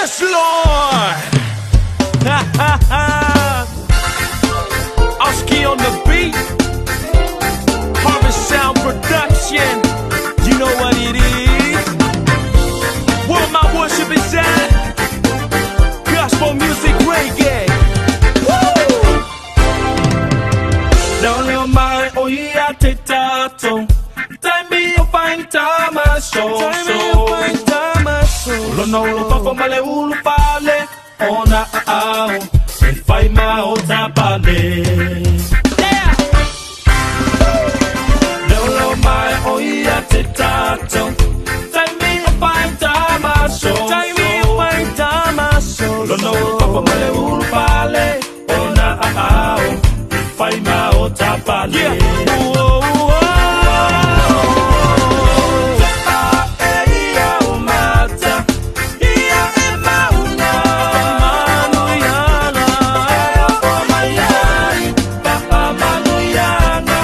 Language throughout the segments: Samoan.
Yes, Lord! Ha ha ha! Oski on the beat. Harvest Sound Production. You know what it is. Where my worship is at. Gospel music reggae. Woo! Leo mai o ia te tato. Taimi o faigata ma soso. Lona ulu fafo ma le ulu fale o na aao e fai ma o tapale. Yeah! Leo mai o ia te tato. Taimi o faigata ma soso. Taimi o faigata ma soso. Lona ulu fafo ma le ulu fale o na aao e fai ma o tapale. Yeah. Whoa, whoa. E ia o mata, ia e mauna. Manuiana, e o maiai, papa manuiana,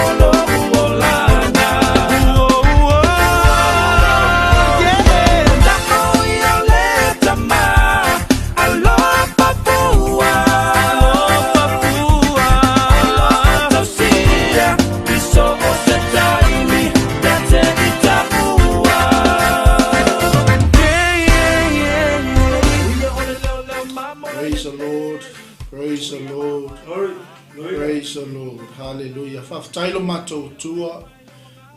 o lo uolana. Whoa, whoa, yeah. Na o ia le tama, alofa fua. Alofa fua. Tausia, i so o se taimi, ia te i taua. Yeah. Praise the Lord. Praise the Lord. Glory. Glory. Praise the Lord. Hallelujah. Faafetai lo matou Atua,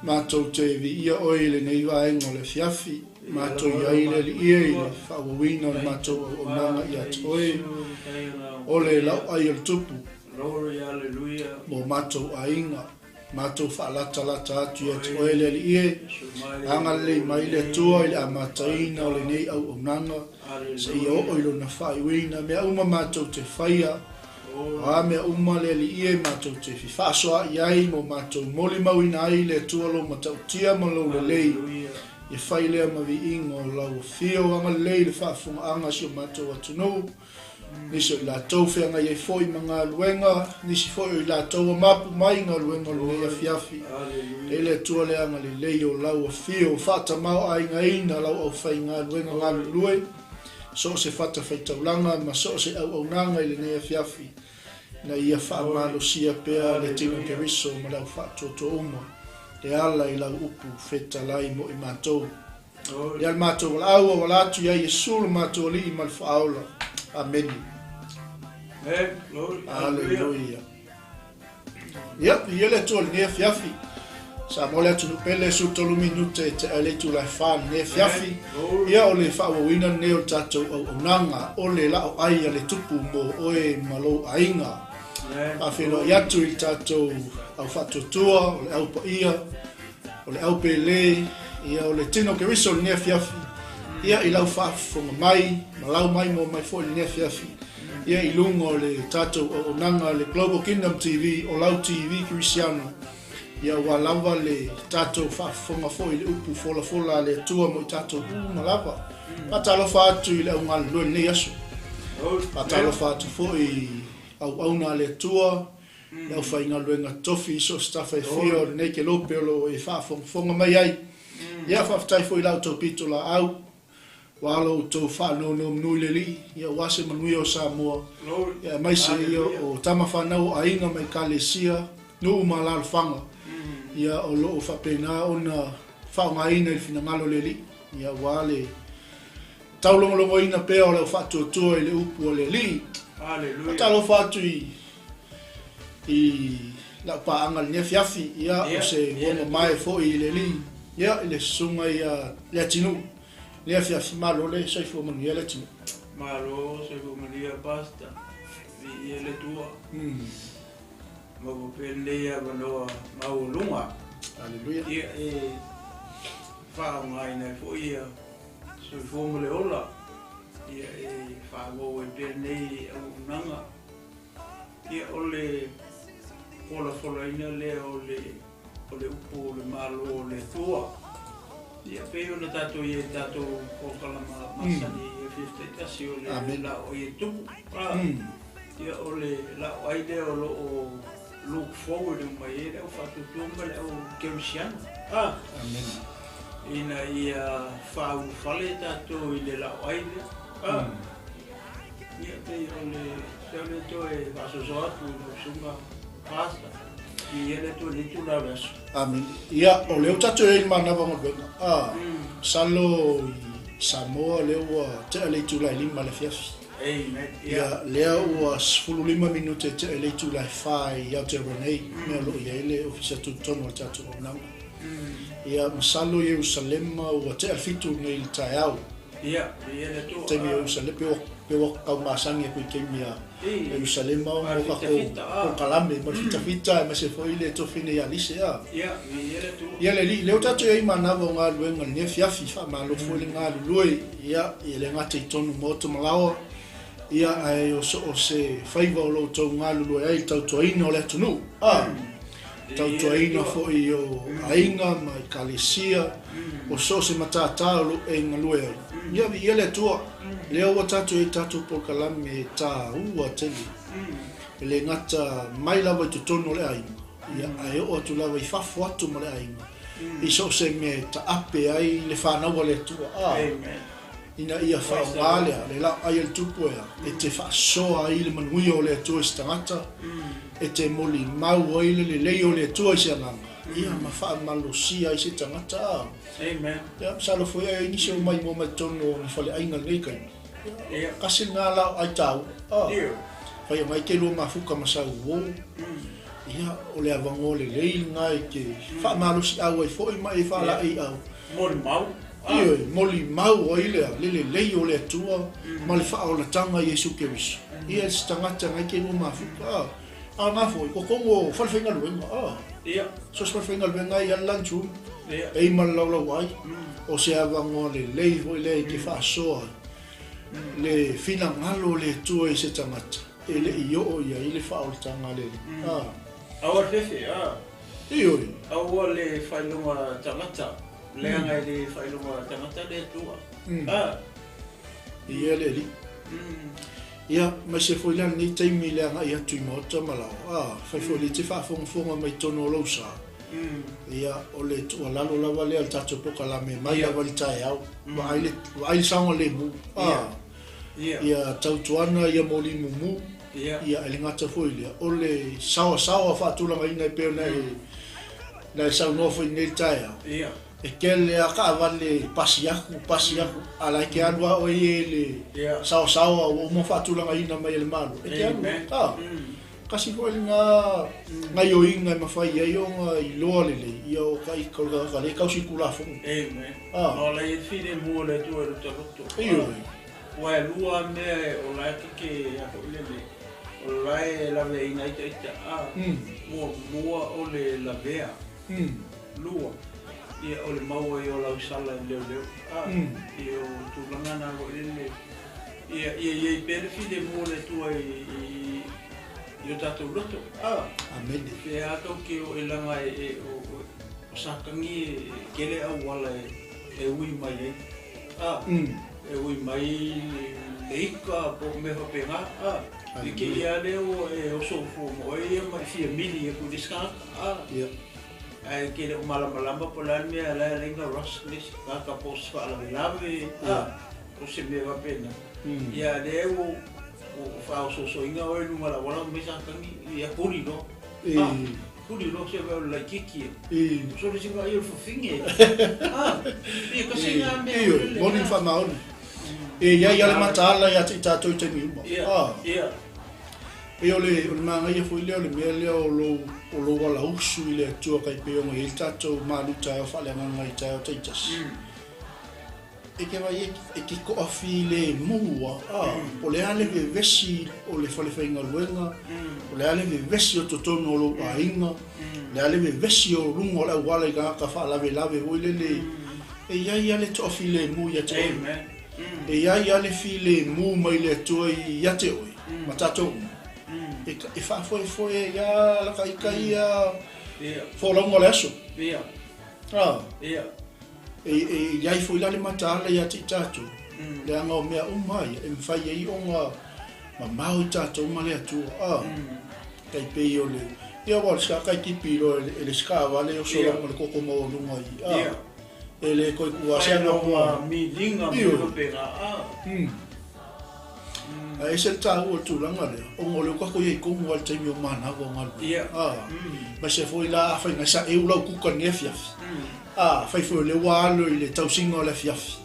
matou te viia oe i lenei vaega o le afiafi. Matou i ai le Alii e i le faaauauina o le matou auaunaga ia te oe, o le lauai o le tupu Glory, hallelujah. mo matou aiga. Matou faalatalata atu ia te oe le Alii e. Agalelei mai le Atua i le amataina o lenei auaunaga, seia oo i lona faaiuina. Mea uma matou te faia, o a mea uma le Alii e matou te fefaasoaai ai mo matou molimauina ai le Atua lou matautia ma lou lelei. Ia fai lea ma viiga o lau afio, agalelei le faafofogaaga a si o matou atunuu. Nisi o i latou feagai ai foi ma galuega, nisi foi o i latou ua mapu mai i galuega o lenei afiafi. E le Atua le agalelei o lau afio, faatamaoaigaina lau aufaigaluega galulue, so o se fatafaitaulaga ma so o se auaunaga i lenei afiafi, ina ia faamalosia pea le tino Keriso ma le aufaatuatua uma e ala i lau upu fetalai mo i matou. Ia le matou valaau auala atu ia Iesu lo matou Alii ma le Faaola. Amene. Amen. Glory. Hallelujah. Aleluia. Ia, viia le Atua i lenei afiafi. Samoa le atunuu pele, 13 minute e tea ai le itula e 4 i lenei afiafi. Glory. Ia, o le faaauauina lenei o le tatou auaunaga, o le laoai a le tupu mo oe ma lou aiga. Amen. Faafeiloai atu i le tatou aufaatuatua, o le au paia, o le au pele, ia o le tino Keriso i lenei afiafi. Ia, i lau faafofoga mai, ma lau mai mo mai foi i lenei afiafi. Ia, i luga o le tatou auaunaga le Global Kingdom TV, o lau TV Kerisiano. Ia, ua lava le tatou faafofoga foi i le upu folafola a le Atua mo i tatou uma lava. Faatalofa atu i le au galulue i lenei aso. Glory. Faatalofa atu foi i auauna a le Atua, le aufaigaluega tofi i so o se tafa e fia o lenei kelope o lo o e faafogafoga mai ai. Ia, faafetai foi i la outou pitolaau, ua lo outou faanonomanu i le Alii, ia aua se manuia o Samoa. Glory. Ia, aemaise ia o tama fanau o aiga ma ekalesia, nuu ma alaalafaga. Ia, o lo o faapena ona faaaogaina i le finagalo o le Alii. Ia, aua le taulogologoina pea o le aufaatuatua i le upu a le Alii. Hallelujah. Faatalofa atu i lau paaga i lenei afiafi, ia o se uo mamae foi i le Alii, ia i le susuga ia Leatinuu. Lenei afiafi, malo le soifua manuia Leatinuu. Malo, soifua manuia, Pastor. Viia le Atua. Maua pea lenei avanoa maualuga. Hallelujah. Ia e faaaogaina ai foi ia soifua ma le ola. Ia e faaauau ai pea lenei auaunaga. Ia o le folafolaina lea o le upu o le Malo o le Atua. Ia pei ona tatou i ai i tatou polokalama masani i afiafi taitasi o le Amen. laoai e tupu. Ia o le laoai lea o lo o look forward uma i ai le aufaatuatua ma le au kerisiano. Amen. Ina ia faaulufale tatou i le laoai lea. Ia pei o le se o le toe faasoasoa atu i lau susuga Pastor, viia le Atua i lenei itula o le aso. Amene. Ia, o lea ua tatou i ai i le manava o galuega. Masalo i Samoa lea ua tea le itula e 5 i le afiafi. Amen. Ia, lea ua 15 minute e tea i le itula e 4 i Aotearoa nei, mea o lo o i ai le Ofisa Tutotonu o le tatou auaunaga. Ia, masalo i Ierusalema ua tea le 7 nei i le taeao. Ia, viia le Atua. Taimi o Ierusalema, pe ua tau masani atu i taimi a Ierusalema ona o tatou polokalame ma le fitafita aemaise foi le tofi nei a Lise a. Ia, viia le Atua. Ia le alii, lea ua tatou i ai i manava o galuega i lenei afiafi, faamalo foi le galulue, ia, e le gata i totonu o maota ma laoa, ia, ae o so o se faiva o lo outou galulue ai i le tautuaina o le atunuu, a. Tautuaina foi o aiga ma ekalesia, o so o se matata o lo o e galue ai. Ia viia le Atua, lea ua tatou i ai i tatou polokalame e taua tele, e le gata mai lava i totonu o le aiga, ia ae oo atu lava i fafo atu ma le aiga, i so o se mea e taape ai le fanau a le Atua. A, ina ia faaaoga lea, le laoai a le Tupu ea, e te faasoa ai le manuia o le Atua i se tagata, e te molimau ai le lelei o le Atua i se agaga, ia ma faamalosia ai se tagata. A, Amen. Ia, masalo foi ai ai nisi o maimoa mai totonu o ni faleaiga i lenei taimi. Ia, kasi lena laoai taua. A, fai mai te lua mafuta ma sau uo. Ia, o le avanoa lelei lena e te faamalosiau ai foi ma e faalaeiau. Molimau. Ioe, molimau ai lea, le lelei o le Atua ma le faaolataga i Iesu Keriso. Ia, se tagata na e te lua mafuta. A, a na foi, o totonu o falefaigaluega. A, so o se falefaigaluega e i ai le lunch room, e i ma le laulau ai. O se avanoa lelei foi lea e te faasoa ai le finagalo o le Atua i se tagata e le i oo i ai le faaolataga a le Alii. A. Aua le fefe, a. Ioe. Aua le faailoga tagata, leaga e le faailoga tagata le Atua. A. Ia le Alii. Ia, aemaise foi la lenei taimi i le agai atu i maota ma laoa. A, fai foi lea e te faafogafoga mai totonu o lou sa. Ia, o le tuualalo lava lea o le tatou polokalame mai lava i le taeao, vaai le, vaai le saogalemu. A, ia tautuana ia moli mumu, ia e le gata foi i lea, o le saoasaoa faatulagaina e pei ona e, na e saunoa foi i lenei taeao. E tele lava taavale pasi atu, pasi atu, a o la e te alu lava oe ia i le saoasaoa ua uma ona faatulagaina mai e le Malo, e te alu lava. Tasi foi lena gaioiga e mafai ai ona iloa lelei, ia o ka ika o le tagata lea e tausi i le Tulafono. Amen. O la e i ai le filemu o le Atua i lo ta loto. Ioe. Ua e lua a mea e o la e ke a foi lele, o la e laveaina ai ta ita, a, muamua o le lavea. Lua, ia o le maua ai o lau sala i leoleo. A, ia o tulaga na foi lele, ia ia i ai pea le filemu o le Atua i i i o tatou loto. A, Amene. Pe a tou ke o e laga e e o o Satani e tele auala e e ui mai ai. A, e ui mai le ika po o mea faapena. A, i kēia lea ua e oso fua ma oe ia ma e fia mili aku i le isi tagata. A, ae ke le o malamalama po o le a le mea la e ala ai ona rush le isi tagata po o se faalavelave, a, o se mea faapena. Ia a lea ua ua faaosoosoina oe i luga o le auala fai mai Satani, ia kuli loa. A, kuli loa se mea o le laitiiti ia. So le sina ai o le fafine. A, ia kasi lena mea. Ioe, moni ma faamaoni. E i ai lava le mataala ia te i tatou i taimi uma. A. Pei o le, o le manaia foi lea o le mea lea o lou, o lou alausu i le Atua tai pei ona i ai le tatou malu taeao faaleagaga i taeao taitasi. E te vaai e, e te toafilemu lava, a, po o le a le vevesi o le falefaigaluega, po o le a le vevesi o totonu o lou aiga, o le a le vevesi o luga o le auala i tagata faalavelave foi lele, e i ai lava le toafilemu ia te oe. E i ai lava le filemu mai le Atua ia te oe ma tatou uma, e, e faafoefoe ai lava laka ita ia folauga o le aso. A. E, e i ai foi la le mataala ia te i tatou, leaga o mea uma ia e mafai ai ona mamao i tatou ma le Atua. A, tai pei o le, ia aua o le sika kai tipi loa e le isi taavale e oso loa ma le toto maualuga i, a, e le toe tuua se aga. Miliga ma mea faapena, a. Ae ese le taua o le tulaga lea, ona o lea ua tatou i ai tonu lava i le taimi o manava o galuega. Aemaise foi la afai na saeu lau kuka i lenei afiafi, afai foi o lea ua alo i le tausiga o le afiafi,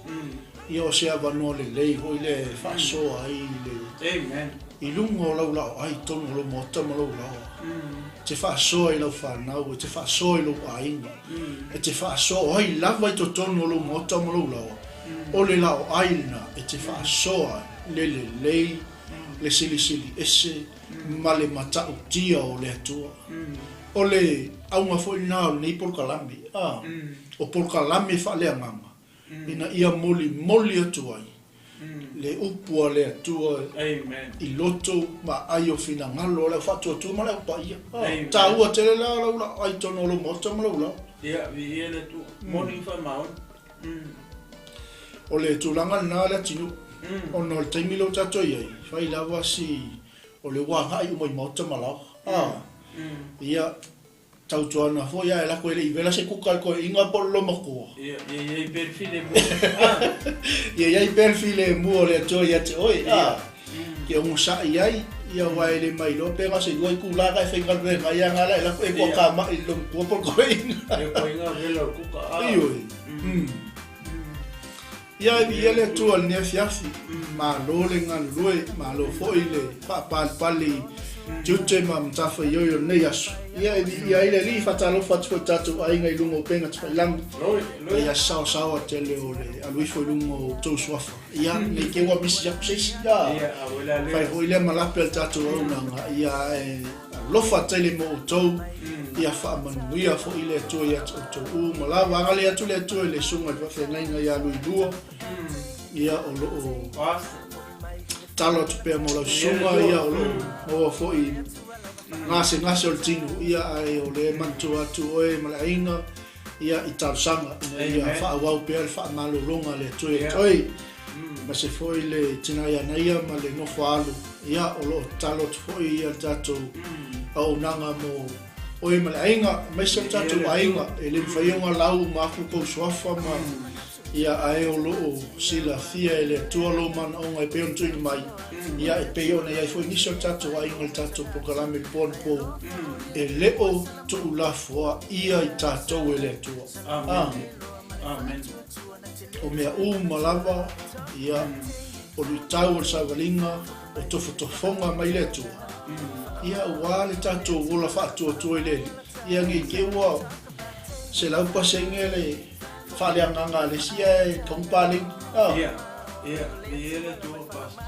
ia o se avanoa lelei foi lea e faasoa ai le i luga o lau laoai i totonu o lou maota ma lou laoa. E te faasoa i lau fanau, e te faasoa i lou aiga, e te faasoa o ai lava i totonu o lou maota ma lou laoa, o le laoai lena e te faasoa ai le lelei, le silisili ese ma le matautia o le Atua. O le auga foi lena o lenei polokalame, o polokalame faaleagaga, ina ia molimoli atu ai le upu a le Atua i loto ma aai o finagalo o le au faatuatua ma le au paia. Taua tele la lau laoai i totonu o lou maota ma lou laoa. Ia, viia le Atua. Moni ma faamaoni. O le tulaga lena le atinuu, ona o le taimi lea ua tatou i ai, fai lava si o le ua agai uma i maota ma laoa. Ia, tautuana foi ae lako e le i vela se kuka a le toeaina po o le lomatua. Ia, ia i ai pea le filemu. Ia i ai pea le filemu o le Atua ia te oe. Ke onosai ai, ia aua e le mailoa pe na o se lua itula ka e faigaluega ai a na la e lako e toatamai i le lomatua po o le toeaina. E koiga vela o le kuka. Ioe. Ia e viia le Atua i lenei afiafi, malo le galulue, malo foi le faapalipali i tiute ma matafaioi o lenei aso. Ia e viia ai le Alii, faatalofa atu foi i tatou aiga i luga o upega tafailagi, ia saosaoa tele o le alu ifo i luga o outou suafa. Ia, nei te ua misi atu se isi, ia, fai foi lea ma lape a le tatou auaunaga, ia ae alofa tele mo outou, ia faamanuia foi le Atua ia te outou uma lava. Agalelei atu le Atua i le susuga i le faafeagaiga ia Luilua, ia o lo o talo atu pea mo lau susuga, ia o lo o maua foi gasegase o le tino, ia ae o lea e manatua atu oe ma le aiga, ia i talosaga ina ia faaauau pea le faamalologa a le Atua ia te oe. Aemaise foi le tina ia Naia ma le nofo a alo, ia o lo o tatalo atu foi ia le tatou auaunaga mo oe ma le aiga, aemaise o le tatou aiga, e le mafai ona lau uma atu tou suafa ma ia ae o lo o silafia e le Atua lou manaoga e pei ona tuuina mai, ia e pei ona i ai foi nisi o le tatou aiga i le tatou polokalame i le po anapo, e le o tuulafoaia i tatou e le Atua. Amen. Amen. O mea uma lava, ia, o luitau o le savaliga, o tofotofoga mai le Atua, ia, aua le tatou ola faatuatua i le Alii, ia, ne i te i ua 100% le faaleagaga a le isi ae tagu paleni. Ia, ia, viia le Atua, Pastor.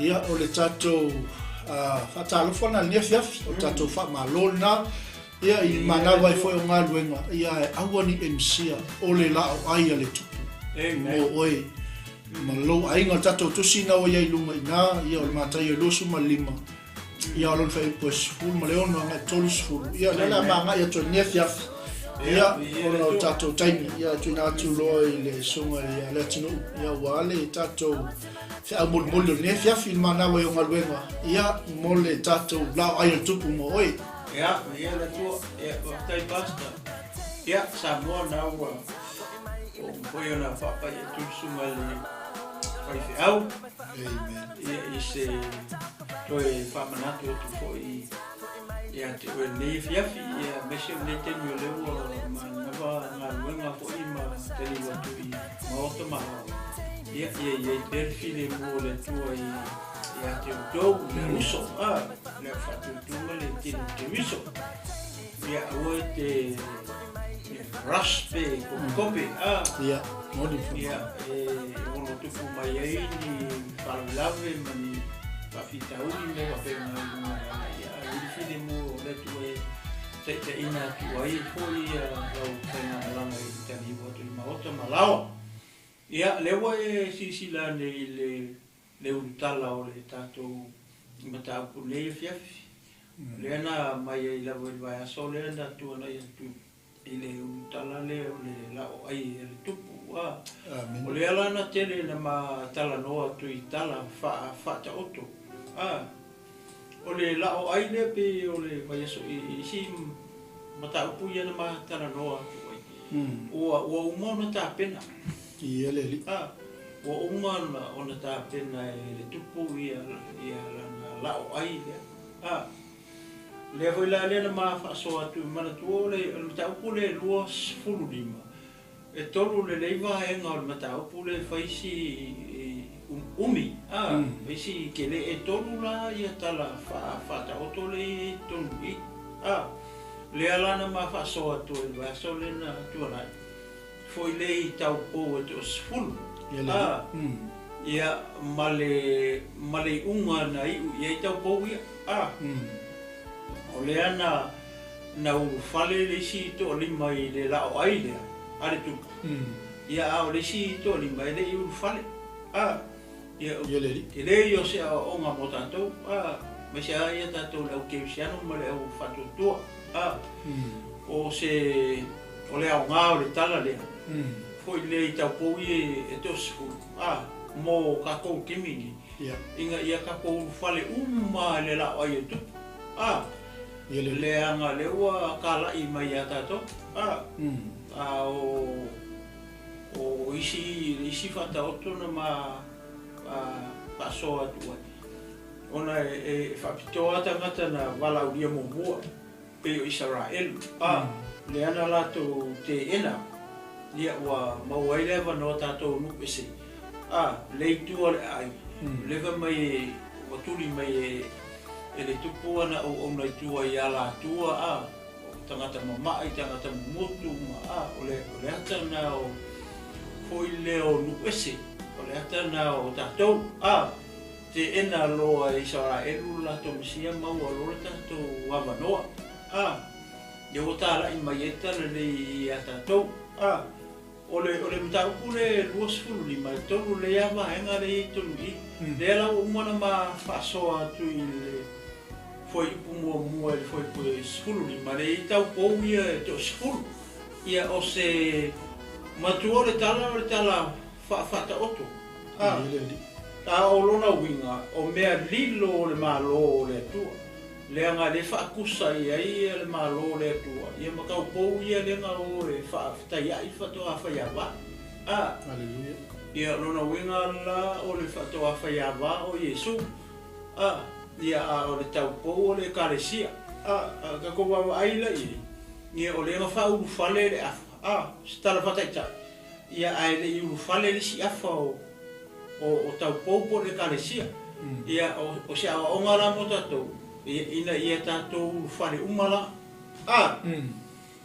Ia, o le tatou faatalofa lena i lenei afiafi, o le tatou faamalo lena. Ia, i manava ai foi o galuega, ia e aua ne i e misia, o le laoai a le Tupu mo oe ma lou aiga. O le tatou tusi na ua i ai i luga i ina, ia o le Mataio 25, ia o lona fuaiupu e 16 agai 30. Ia, o lea o le a magai atu ai i lenei afiafi, ia, ona o le tatou taimi, ia, e tuuina atu loa i le Susuga ia Leatinuu, ia, aua le tatou feau molimoli o lenei afiafi i le manava ai o galuega, ia, mo le tatou laoai a le Tupu mo oe. Ia, viia le Atua. Ia, faafetai Pastor. Ia, Samoa na ua ua uma foi ona faapai atu le susuga i le faifeau. Amen. Ia, i se toe faamanatu atu foi ia te oe lenei afiafi, ia, aemaise o lenei taimi o lea ua manava galuega foi ma taliu atu i maota ma laoa. Ia, ia i ai pea le filemu o le Atua i ia te outou, le uso, a, le au faatuatua ma le tino keriso. Ia, aua e te rush pe kopekope, a. Ia, moni fa. Ia, e ono tupu mai ai ni faalavelave ma ni faafitauli ma mea faapena i luga o le ala. Ia, ae i le filemu o le Atua e taitaiina atu ai foi lau faigamalaga i le taliu atu i maota ma laoa. Ia, lea ua e silasila ane i le le ulutala o le tatou mataupu nei afiafi. Lea na aumai ai lava i le vaiaso lea na tuanai atu i le ulutala lea o le laoai a le tupu. A o lea la na tele na ma talanoa atu i tala faataoto. A o le laoai lea pei o le vaiaso i isi mataupu ia na ma talanoa atu ai, ua uma ona tapena. Ia le alii. A. Ua uma ona tapena e le Tupu ia lana laoai lea. A lea foi la lea na ma faasoa atu, manatua o le mataupu lea e 25, e tolu lelei vaega o le mataupu lea e fai si umi, a fai si tele. E tolu la ia tala faataoto lea e i totonu i i. A lea la na ma faasoa atu ai i le vaiaso lea na tuanai, foi lea i taupou e toasefulu, a ia ma le iuga na iu i ai taupou ia. A o lea na ulufale le isi toalima i le laoai lea a le Tupu, ia a o le isi toalima e le i ulufale. A ia e le o se aoaoga mo tatou, a aemaise lava ia tatou le au kerisiano ma le au faatuatua. A o se o le aoga o le tala lea foi lea i taupou ia e toasefulu, a mo tatou taimi nei, ina ia tatou ulufale uma i le laoai o le Tupu, a leaga lea ua talai mai ia tatou. A a o isi faataoto na ma faasoa atu ai, ona e faapitoa tagata na valaaulia muamua pei o Isaraelu, a lea na latou teena, ia ua maua ai le avanoa tatou nuu ese, a le itu o le aai leva mai ua tuli mai e le Tupu ana auauna i tua i alatua, a tagata mama'i, tagata momotu ma a o le ata na o foi lea o nuu ese, o le ata na o tatou. A teena loa e Isaraelu le latou Mesia, maua loa le tatou avanoa, a ia ua talai mai ai tala lelei ia tatou. A o le mataupu le 25, e tolu lelei lava vaega lea e i totonu i i. Lea la ua uma ona ma faasoa atu i le fuaiupu muamua i le fuaiupu e 15, lea e i ai taupou ia e toasefulu. Ia o se matua o le tala, o le tala faafaataoto. A a o lona uiga o mea lilo o le Malo o le Atua, leaga lea faatusa i ai le Malo o le Atua ia ma taupou ia lea na o e faafetaiai faatoa faiava. A ia lona uiga la o le faatoa faiava o Iesu, a ia a o le taupou o le Ekalesia. A tatou vaavaai la i ai, ia o lea na faaulufale le afa, a se tala faataitai, ia ae le i ulufale le isi afa o taupou po o le Ekalesia. Ia o se aoaoga la mo tatou, ina ia tatou ulufale uma la. A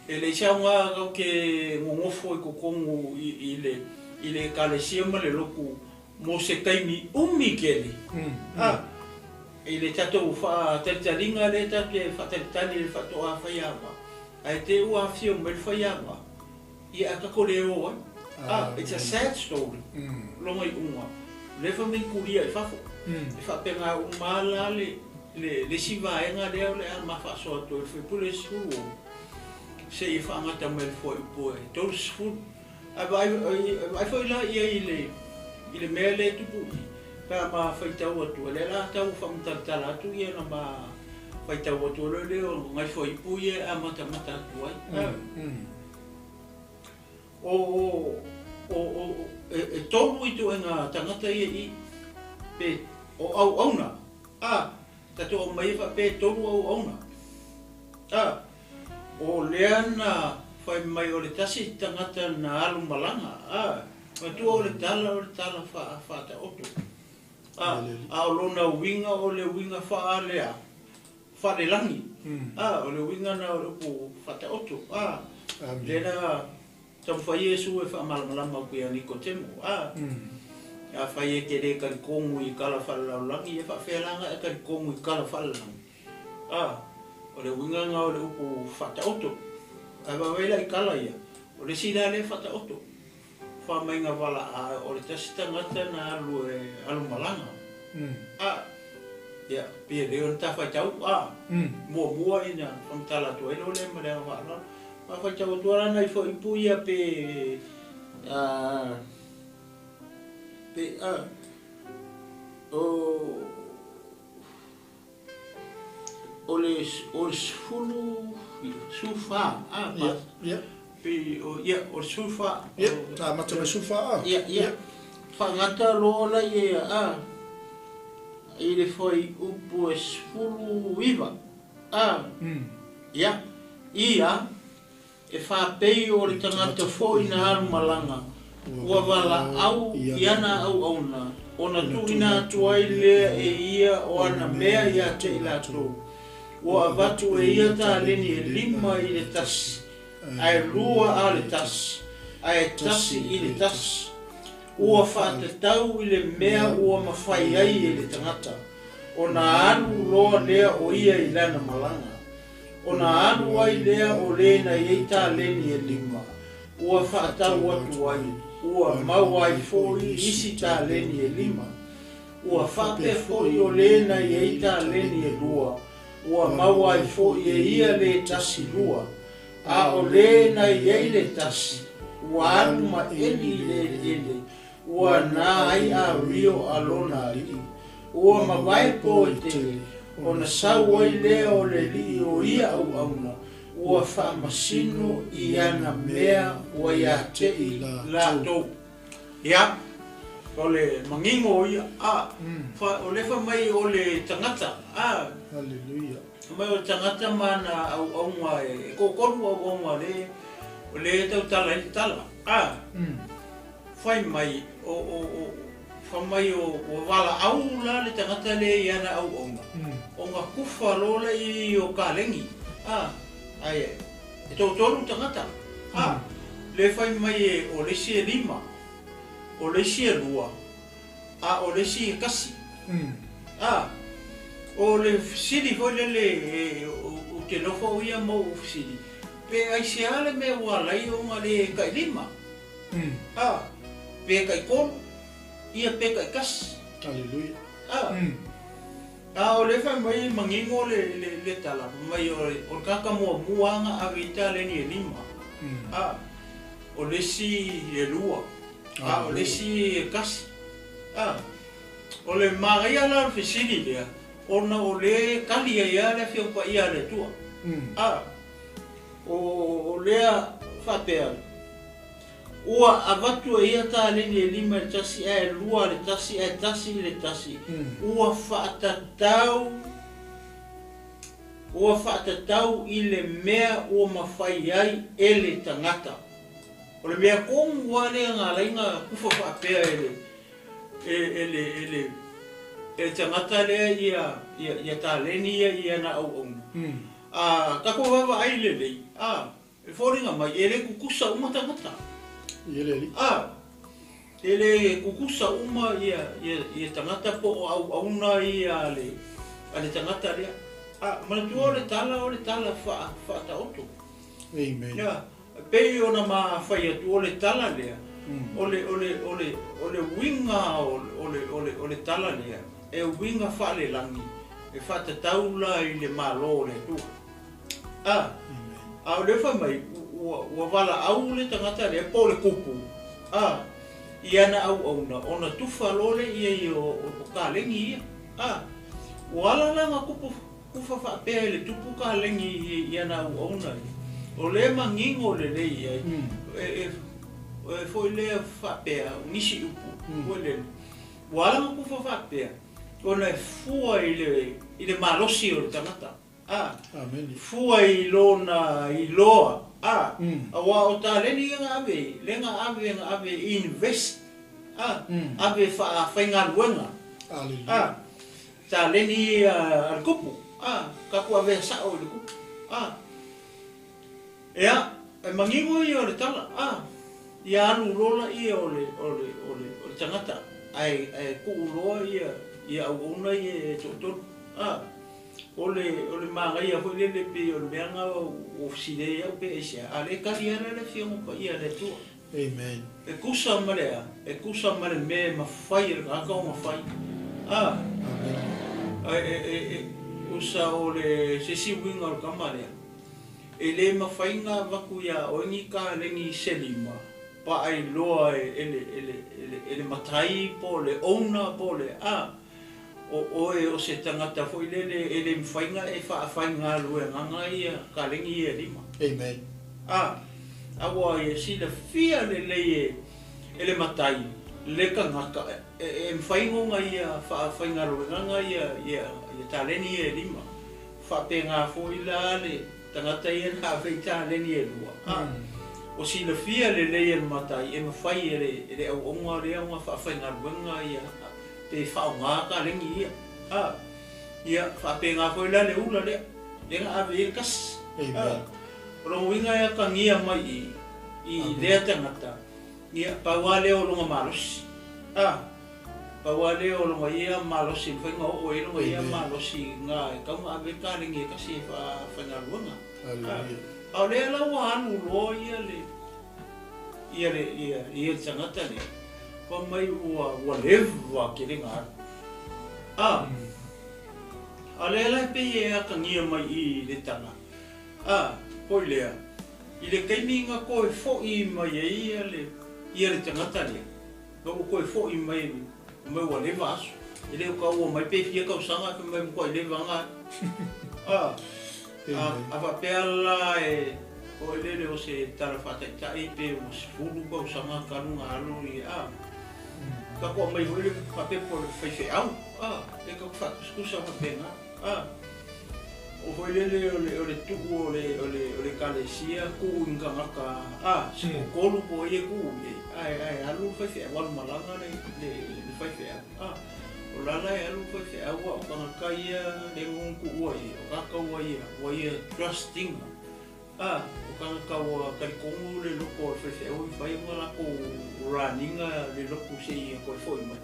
e leai se aoga tatou te gogofo i totonu i le Ekalesia ma le lotu mo se taimi umi tele. A i le tatou faatalitaliga lea tatou te faatalitali i le faatoa faiava, ae te ua afio mai le faiava, ia a tatou le o ai. A it's a sad story lona iuga, lea fai mai kulia i fafo. E faapena uma la le isi vaega lea o le a ma faasoa atu ai le fuaipule 16 seia faagata mai le fuaiupu e 30. Ae vaai foi la i ai i le mea lea e tupu i pe a ma faitau atu, lea la tau faamatalatala atu ia na ma faitau atu loa lea o nai fuaiupu ia e amatamata atu ai. O e tolu i ituaiga tagata ia i pe o auauna, a tatou aumai e faapea e tolu auauna. A o lea na fai mai o le tasi tagata na alu malaga, a matua o le tala faataoto. A a o lona uiga o le uiga faalea faalelagi, a o le uiga na o le upu faataoto. A lea na taumafai Iesu e faamalamalama atu ia Nikotemo. A afai e te le talitonu i tala faalelaulagi, ia faafealaga e talitonu i tala faalelagi. A o le uiga na o le upu faataoto. Ae vaavaai la i tala ia, o le isi la lea faataoto faamaiga valaa o le tasi tagata na alu e alu malaga. A ia pe lea ona tafaitau, a muamua ina faamatala atu ai loa lea ma le aga faaaloalo. Faitau atu ala nai fuaiupu ia pe pe o le sefulu sufa, a Ia. Pe o ia o le sufa. Ia, amata mai sufa a. Ia. Faagata loa laia ia a i le fuaiupu e 19 a. Ia, ia e faapei o le tagata foi na alu malaga, ua valaau i ana auauna, ona tuuina atu ai lea e ia o ana mea ia te i latou. Ua avatu e ia taleni e 5 i le tasi, ae 2 a le tasi, ae 1 i le tasi. Ua faatatau i le mea ua mafai ai e le tagata, ona alu loa lea o ia i lana malaga. Ona alu ai lea o le na i ai taleni e 5, ua faatau atu ai, ua maua ai foi isi taleni e 5. Ua faapea foi o le na i ai taleni e 2, ua maua ai foi e ia le tasi 2. A o le na i ai le tasi, ua alu ma eli i le eleele, ua na ai a rio a lona alii. Ua mavae po e tele, ona sau ai lea o le alii o ia auauna, ua faamasino i ana mea ua ia te i latou. Ia, o le manino ia, a, o le fai mai o le tagata, a. Hallelujah. Mai o le tagata ma ana auauna e toatolu auauna le o le tautala ai le tala, a. Fai mai o fai mai o ua valaau la le tagata le i ana auauna, ona kufa loa lea i o kalegi, a, ae e toatolu tagata, a. Le fai mai e o le isi e 5, o le isi e 2, a o le isi e 1. A, o le fesili foi lele o te nofo au ia ma ou fesili, pe aisea le mea ua ala ai ona le tai 5. A, pe tai 3, ia pe tai 1. Hallelujah. A, a o le fai mai manino le tala, mai o le tagata muamua na ave i taleni e 5. A, o le isi e 2, a o le isi e 1. A, o le manaia la o le fesili lea, ona o le kali ai lava le Afioga Paia a le Atua. A, o lea faapea, ua avatu e ia taleni e 5 i le tasi, ae 2 i le tasi, ae 1 i le tasi. Ua faatatau i le mea ua mafai ai e le tagata. O le mea tonu lava lea na ala ai na kufa faapea e le tagata lea ia taleni ia i ana auauna. A, tatou vaavaai lelei, a, e foliga mai, e le tutusa uma tagata. A, e le tutusa uma ia tagata po o auauna ia a le tagata lea. A, manatua o le tala, o le tala faataoto. Amen. Ia, pei ona mafai atu o le tala lea, o le uiga o le tala lea, e uiga faalelagi, e faatatau la i le Malo o le Atua. A, a o le fai mai, ua valaau le tagata lea po o le kupu, a, i ana auauna, ona tufa loa lea ia i o kalegi ia. A, ua ala la na kufa faapea e le tupu kalegi i ana auauna ia. O le manino lelei ai, e foi lea faapea, nisi upu, foi lele. Ua ala na kufa faapea, ona e fua i le malosi o le tagata. A, fua i lona iloa. A, aua o taleni ia na ave, le na ave invest. A, ave faafaigaluega. A, taleni a le kupu. A, tatou ave sao i le kupu. A, ea, e manino ia o le tala. A, ia alu loa ia o le tagata. Ae tuu loa ia auauna ia e toatolu. A, o le manaia foi lele pei o le mea na ua fesili ai au pe aisea, a le kali ala le Afioga Paia a le Atua. Amen. E kusa ma le a, e kusa ma le mea e mafai e le tagata ona fai. A, e usa o le se isi uiga o le tama lea, e le mafai na avatu ia oe ni kaleni se 5, paailoa e le matai po o le owner po o le a, o oe o se tagata foi lele e le mafai na e faafaigaluegaga ia kaleni ia e 5. Amen. A, aua ia silafia lelei e le matai, Le tagata e mafai ona ia faafaigaluegaga ia ia taleni ia e lima. Faapena foi la le tagata ia na ave i taleni e lua. A o silafia lelei e le matai e mafai e le e le auauna lea ona faafaigaluega ia pe faaaoga taleni ia. A ia faapena foi la le ula lea lea na ave i ai le tasi. A o lona uiga e atagia mai i i lea tagata. Ia, pau lava lea o lona malosi. A, pau lava lea o lona ia malosi e mafai ona oo ai lona ia malosi na e tatau ona ave ai le taleni e tasi e faafaigaluega. A, a o lea la ua alu loa ia le, ia le, ia, ia le tagata lea, fai mai ua, ua leva tele na alu. A, a o lea la e pei e atagia mai i i le tala, A, foi lea, i le taimi na toe fo'i mai ai ia le, ia le tagata lea, na ua toe fo'i mai, mai ua leva aso, e le o taua mai pe fia tausaga, fai mai matuai leva na alu. A, a, a faapea la e, foi lele o se tala faataitai pe ua 10 tausaga talu na alu ia, a, tatou aumai foi le faapea po o le faifeau, a, e tatou faatusatusa faapena, a. O foi lele o le o le tuu o le o le o le ekalesia tuu i ni tagata a se toatolu po o ai e tuu i ai ae ae alu le faifeau alu malaga le le le faifeau a o la la e alu le faifeau a o tagata ia le na tuua i ai o tagata ua ia ua ia trust ina a o tagata ua talitonu le loto o le faifeau e mafai ona latou run ina le lotu seia toe foi mai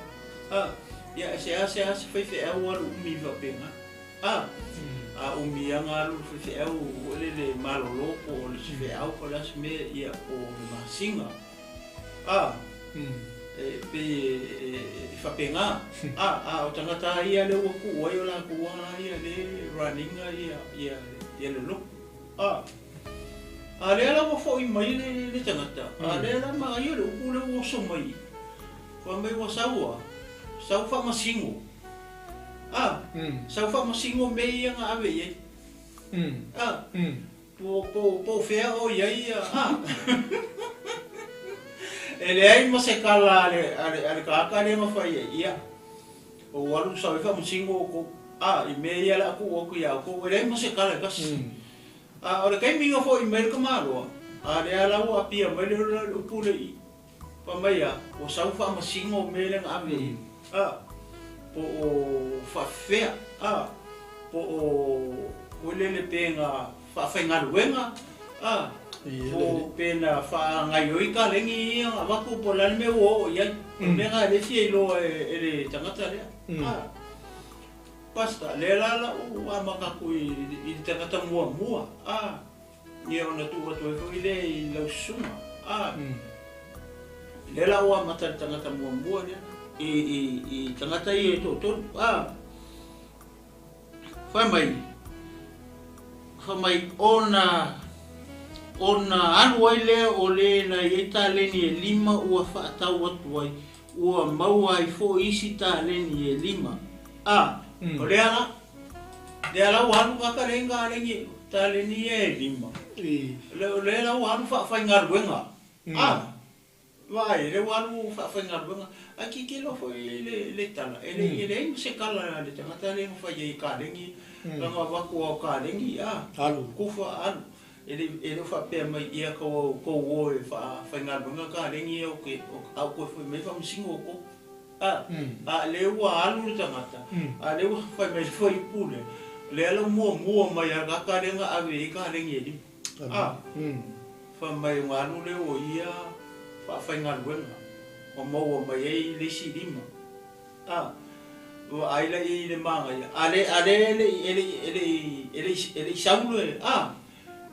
a ia e seasea se faifeau alu umi faapena. A, a umi lava na alu le faifeau foi lele malolo po o le feau po o le a se mea, ia po o le masina. A, e pei e faapena. A, a o tagata lava ia lea ua tuu ai o latou lava la ia lea e run ina ia, ia, ia le lotu. A, a lea la ua foi mai le, le tagata, a lea la manaia le upu lea ua oso mai i, fai mai ua sau a, sau faamasino. A, sau faamasino mea ia na ave i ai. A, po, po, po o fea o i ai ia, a. E leai ma se tala a le, a le, a le tagata lea na fai ai, ia, ou alu sau ai faamasino outou, a, i mea ia o le a tuu atu ia outou, e leai ma se tala e tasi. A, o le taimi na foi mai le tamaloa, a lea la ua apia mai le, le upu lea i i. Fai mai a, ua sau faamasino mea lea na ave i ai, a, po o faafefea, a, po o foi lele pe na faafaigaluega, a, po o pe na faagaoioi kaleni ia na avatu po o le a le mea ua oo i ai. O le mea na e le fia iloa e le tagata lea, a. Pastor, lea la lau amata atu i le tagata muamua, a. Ia ona tuu atu ai foi lea i lau susuga. A, lea la ua amata le tagata muamua lea, i, i, i tagata ia e toatolu. A, fai mai, fai mai, ona, ona alu ai lea o le na i ai taleni e lima ua faatau atu ai, ua maua ai foi isi taleni e lima. A, o lea la, Lea la ua alu kaka lea ka lengi taleni ia e lima. O lea la ua alu faafaigaluega. A, vaai, lea ua alu faafaigaluega. Ae tilotilo foi le le tala, e le e leai ma se tala a le tagata lea na fai ai i kalegi, lana avatu lava o kalegi, a, kufa alu. E le e le o faapea mai ia tou o e faafaigaluega kalegi ia o ke a ou toe foi mai faamasino outou. A, a lea ua alu le tagata, a lea ua fai mai le fuaiupu lea, lea la ua muamua mai a tagata lea na ave i ai kalegi e lima. A, fai mai ona alu lea o ia faafaigaluega, ma maua mai ai le isi lima. A, vaai la i le manaia, a le, a lea e le i, e le i, e le i, e le i, e le i sau le, a,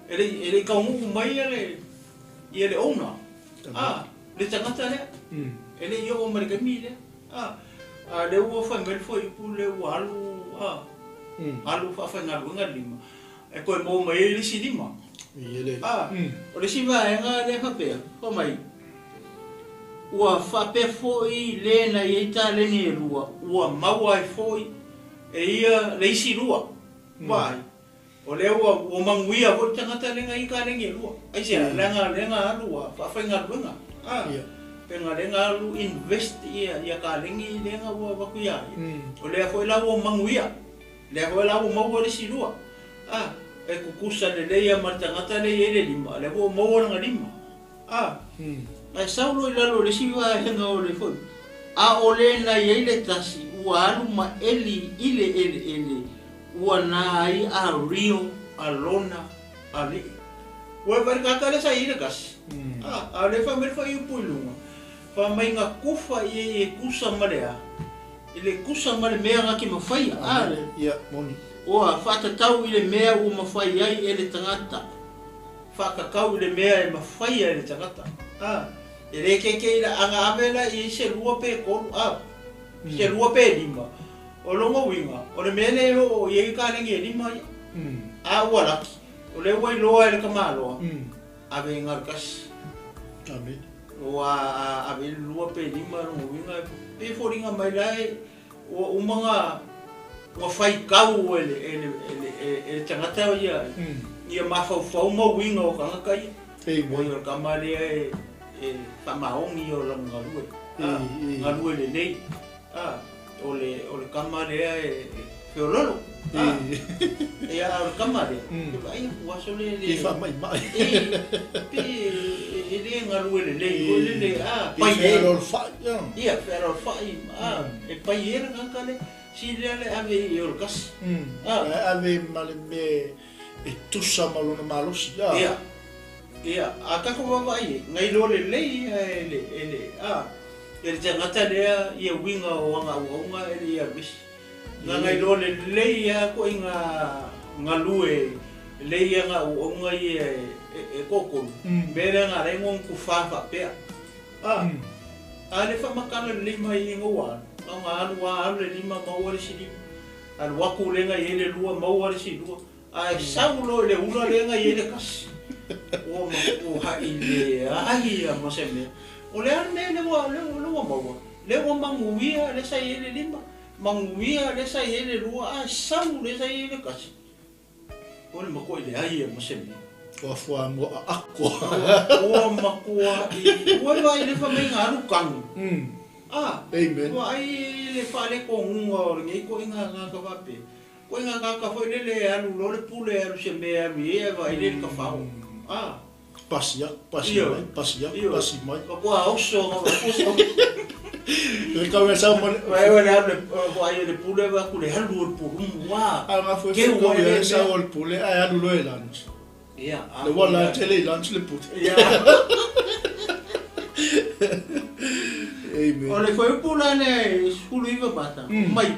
e le i, e le i taunuu mai ia le, ia le owner. A, le tagata lea, e le i oo mai le taimi lea. A, a lea ua fai mai le fuaiupu lea ua alu, a, alu faafaigaluega le lima, e toe maua mai ai le isi lima. A, o le isi vaega lea faapea, fai mai, ua faapea foi le na i ai taleni e lua, ua maua ai foi e ia le isi lua. Vaai. O lea ua ua manuia foi le tagata lea na i kalegi e lua. Aisea? Leaga lea na alu ua faafaigaluega. A, Pe nga le nga alu invest ia ia kalegi le nga ua avatu iā ia. O lea foi la ua manuia, lea foi la ua maua le isi lua. A, e tutusa lelei a ma le tagata lea e i ai le lima, lea foi ua maua lana lima. A, ae sau loa i lalo o le isi vaega o le foi, a o le na i ai le tasi ua alu ma eli i le eleele ua na ai a Rio a lona alii. Ua e vaai le tagata lea sa i ai le tasi. A, a o lea e fai mai le fuaiupu i luga, fai mai na tufa ia i e tusa ma le a? I le tusa ma le mea na te mafaia. A, le. Ia, moni. Ua faatatau i le mea ua mafai ai e le tagata. Faatatau i le mea e mafaia e le tagata. A, e le keikei la, a na ave la i ai se lua pe tolu, a, se lua pe lima, o lona uiga, o le mea lea e oo i ai kalegi e lima ia. A ua laki, o lea ua iloa e le tamaloa, ave i galo tasi. Amene. Ua ave i le lua pe lima, lona uiga, e pei e foliga mai la e, ua uma ona ua faitau e le, e le, e le, e le tagata ia, ia mafaufau ma uiga o tagata ia. Amen. Oi o le tama lea e, e faamaoni ia o lana galue. A, galue lelei. A, o le, o le tama lea e, e feololo. A, ia, a o le tama lea, e vaai atu aso le, le. E faamaimai. E, pe e le galue lelei foi lele, a, Pe pai e. fealoalofai, ia. Ia, fealoalofai, a, e pai e le tagata lea. Sili lea le ave i o le kasi. A. Ae ave ma le mea e tusa ma lona malosi, a. Ia, ia, a tatou vaavaai i ai, na iloa lelei ia e le, e le, a, e le tagata lea ia uiga o ana auauna e le i alu ese. Na na iloa lelei lava ituaiga galue lelei ia ana auauna ia e toatolu, mea lea na ala ai ona tufa faapea. A, a le faamatala lelei mai i ina ua alu, na ona alu lava alu le lima maua le isi lima, alu atu lea na i ai le lua maua le isi lua, ae sau loa i le ula lea na i ai le tasi, ua matuai leai lava ma se mea. O le a le mea lea ua, lea ua maua? Lea ua manuia lea sa i ai le lima, manuia lea sa i ai le lua, ae sau lea sa i ai le tasi. O le matuai leai ia ma se mea. Ua fuamoa aako. Ua matuai, ua vaai le fai mai ga alu tanu. Ah, Amen. Ua ai le faaletonuga o lenei ituaiga tagata faapea. Ituaiga tagata foi lele e alu loa le pule alu se mea e alu i ai ae vaai lea i le tafao. Ah. Pasi atu, pasi mai, pasi atu, pasi mai. Matua oso ga oso. Le kau e sau ma le. Vai o le alu le vaai o le pule va ku le alu o le pulumu wa. A nga foi Ke kau ua le e sau o le pule ae alu loa e lunch. Ia, a Le ua la tele i lunch le pule. Ia. Amen. O le fuaiupu la lea e 19 mata, mai,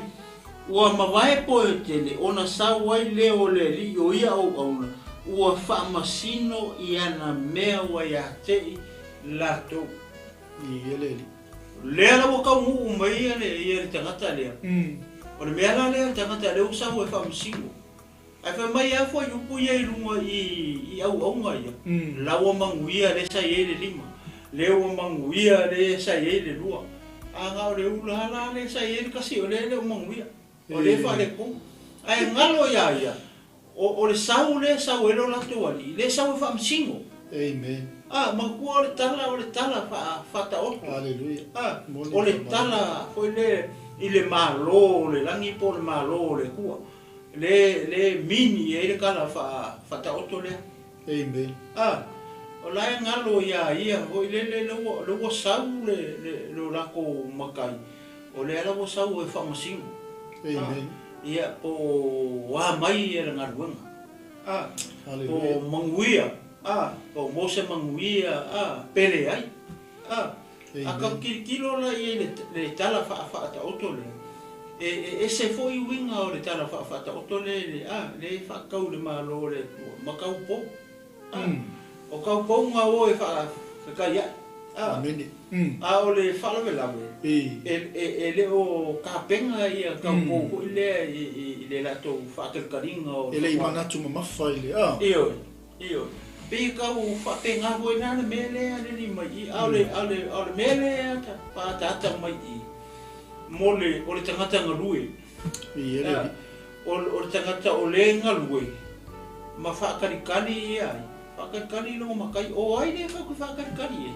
ua mavae poe tele ona sau ai lea o le alii o ia auauna, ua faamasino i ana mea ua ia te i latou. I le alii. Lea la ua taunuu mai ia le, ia le tagata lea. O le mea la lea le tagata lea ua sau e faamasino. Ae fai mai lava fuaiupu ia i luga i, i auauna ia. La ua manuia lea sa i ai le lima. Lea ua manuia lea sa i ai le lua. A na o le ula la lea sa i ai le kasi o lea le o manuia. O lea faaletonu. Ae galo ia ia, o, o le sau lea sau ai lo latou alii, lea sau e faamasino. Amen. A, manatua o le tala, o le tala faataoto. Hallelujah. A, Moni o le faamalo. tala foi le i le malo o le lagi po o le malo o le Atua. Le, le mini ai le tala faataoto lea. Amen. A, o la e galo ia ia foi le le le ua, le ua sau le, le, le latou matai. O lea la ua sau e faamasino. Amen. A, ia, po o a mai ia le galuega. A, po Hallelujah. o manuia. A, po o mo se manuia, a, pele ai. A, Amen. a ka kilokilo la i le, le tala faataoto lea. E, e ese foi uiga o le tala faataoto le, le, a, le faakau le malo o le Atua, ma kaupou. A, o kaupou nga o e faafekai ai. A, Amene. a o le faalavelave, E. e, e, e le o kapenga ia kaupou foi lea i, i, i le latou faakalikaliga o E le i manatu mamafa i le a. Ioe, ioe. Pei kau faapegafu ai la le mea lea le li mai i, a o le, a o le, a o le mea lea ta faaataata mai i, mo le, o le tagata galue. I e le A, o, o le tagata o le galue, ma faakalikali ia ai. Faakalikali i logo matai, o ai le kau ke faakalikali e.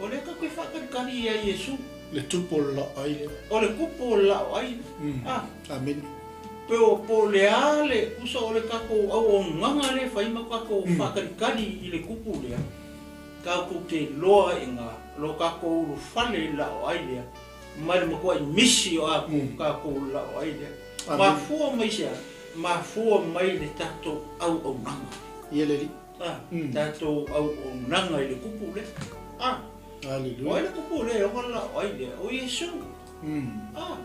O lea tatou te faatalikali ia Iesu. Le tupu o le laoai lea. O le tupu o le laoai. Ah. Amene. Po o le a le tusa o le tatou auaunaga lea e fai ma tatou faatalikali i le tupu lea, tatou te iloa i ina lo tatou ulufale i le laoai lea, ma le matuai misi o a tatou laoai lea. Mafua mai se a? Mafua mai le tatou auaunaga. Ia le Alii. A, tatou auaunaga i le tupu lea. A, Aleluia. O ai le tupu lea e ona le laoai lea? O Iesu. A,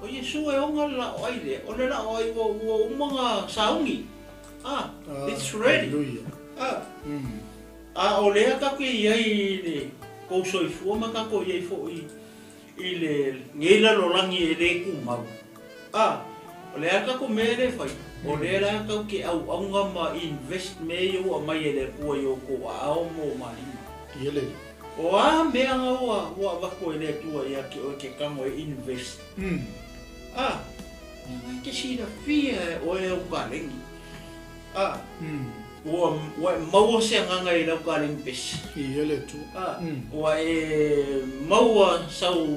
o Iesu e ona le laoai lea. O le laoai ua uma ona sauni. A, it's ready. Aleluia. A, a o lea tatou te i ai i le kou soifua ma tatou i ai foi i lenei lalolagi e le tumau. A, o le a le tatou mea lea e fai? O lea la tatou te auauna ma invest mea ia ua aumai e le Atua i outou aao ma o malima. Ia le Alii. O a mea na ua avatu e le Atua ia te oe te tago e invest? A, ia na e te silafia e oe au kaleni. A, ua e maua se agaga i lau kaleni pesi. Ia le Atua. A, ua e maua sau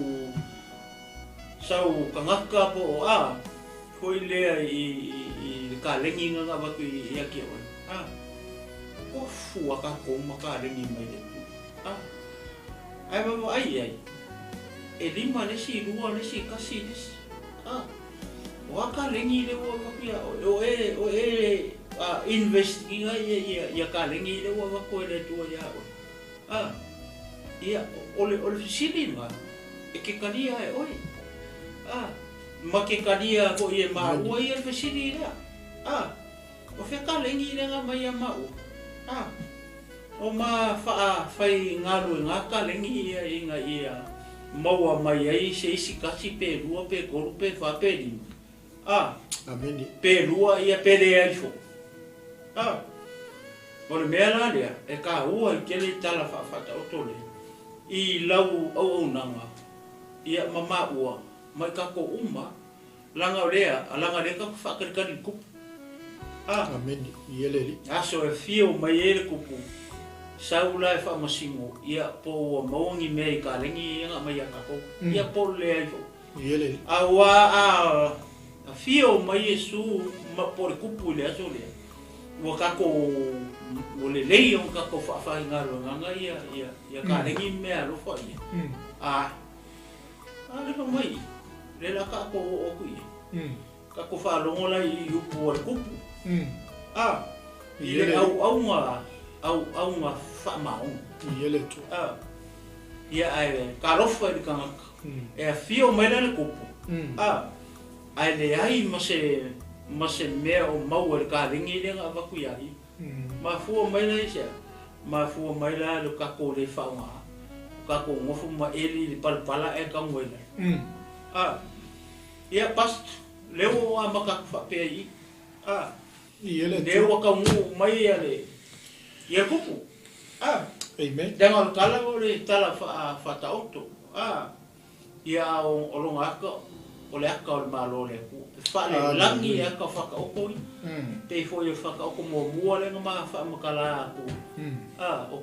sau tagata po o a foi lea i le kaleni na avatu ia te oe. A, tofu a tatou ma kaleni mai le Atua. A, ae vaavaai i ai, e 5 le isi, 2 le isi, 1 le isi. A, o a kaleni lea ua avatu ia oe, o e invest ina ia kaleni lea ua avatu e le Atua ia oe. A, ia, o le fesili na, e ke kalia e oe. A, ma ke kalia foi e maua ia le fesili lea. A, o fea kaleni lea nga mai ia maua. A, o ma faafai galuega kaleni ia ina ia maua mai ai se isi 1 pe 2 pe 3 pe 4 pe 5. A, Amene. Pe 2 ia pe leai fo. A, o le mea la lea, e ka ua i tele tala faafataoto le, i lau auaunaga, ia ma maua, mai tatou uma, laga o lea, laga lea tatou faatalikali i le tupu. A, Amene. Ia le Alii. Aso e fio mai ai le tupu, sau la e faamasino, ia po ua maua ni mea i kaleni ia na aumai ia tatou. Ia po o le leai foi. Ia le Alii. A ua a fio mai Iesu ma po o le tupu i le aso lea, ua tatou ua lelei ona tatou faafaigaluegaga ia kaleni mea alofa ia. A, a le fa mai, le la tatou oo atu ia. Tatou faalogo la i upu o le tupu. A, i le auauga faamaoni. Ia le Atua. A, ia ae talofa i le tagata. E afio mai la le tupu. A, ae leai ma se mea o maua i le kaleni lea na avatu ia ia. Mafua mai la i se a? Mafua mai la le tatou le faaaoga. O tatou nofo ma eli i le palapala e tago ai la. A, ia pas, lea ua amata atu faapea i i. A, Ia le lea Atua. ua taunuu mai ia le ia tupu. A, Amen. leaga o le tala o le tala faataoto. A, ia o lona aka, o le aka o le Malo o le Atua. E faalelagi e aka o faataoto ia. Pei foi o faataoto muamua lea na ma faamatala atu. A, o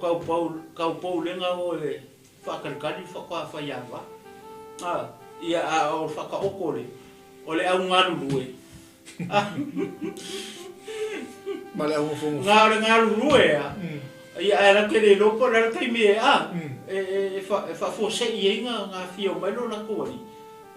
kaupau lea o le faatalikali faatoa A, ia a o le faataoto le, o le augalulue. A, Ma le augofogofu. Nga o le galulue a. Ia ae la te le iloa po o le a le taimi e a, e faafosei ai nga fia mai lo latou alii.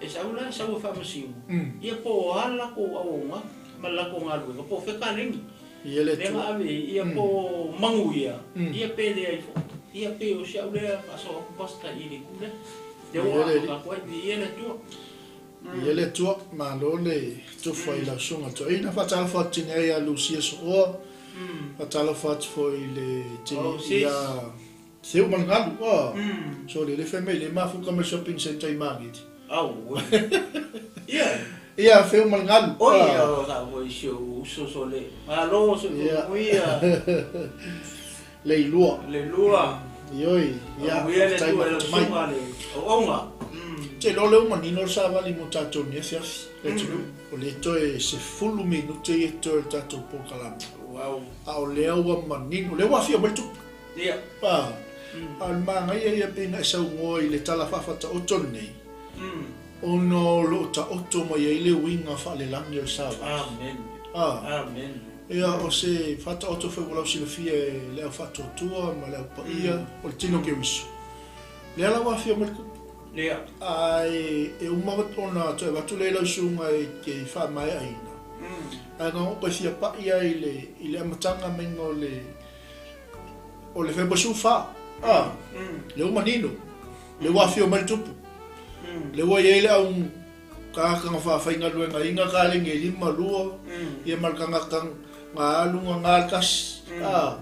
E sau la, sau e faamasino. Ia po o a le latou auaunaga ma le latou galuega, po o fea kaleni. Ia le Lea Atua. na ave ai, ia po o magu ia, ia pe leai foi. Ia pe o si au lea faasoa atu pasta i le itu lea. Lea ua Ia le Alii. amata atu ai, ia le Atua. Ia le Atua, malo le tofa i lau susuga toeaina. Faatalofa atu tini ai ia Lucia Sooa. Faatalofa atu foi i le tini Oh, sis. ia Seu ma le galu. Oh. So le le fai mai le mafuka mai shopping center i Makete. Au. Ia. Ia feu ma le galu. Oi, o sa foi si o uso so le. Malo so Ia. ia. Le ilua. Le lua. Ioi, ia. Ia le faafetai tua le mai. susuga le auauga. Te iloa lea ua manino le savali mo tatou nei afiafi. Le atunuu. O le toe 10 minute ia toe le tatou polokalame. Wow. A o lea ua manino, lea ua afio mai le tupu. Ia. Ah. A o le manaia ia pei ona e saunoa i le tala faafataoto lenei, ona o lo o taoto mai ai le uiga faalelagi o le savali. Amen. A. Amen. Ia, o se faataoto foi ua lausilafia e le au faatuatua ma le au paia o le tino Keriso. Lea la ua afio mai le kupu. Ia. Ae e uma ona toe avatu lea i lau susuga e te faamaeaina. Ae na ona ou toe fia pai lava i le, i le amataga maiga o le, o le Fepuari 14, a, lea ua manino, lea ua afio mai le tupu, lea ua i ai le au tagata na faafaigaluegaina kaleni e lima, lua, ia ma le tagata na alu na na le tasi, a,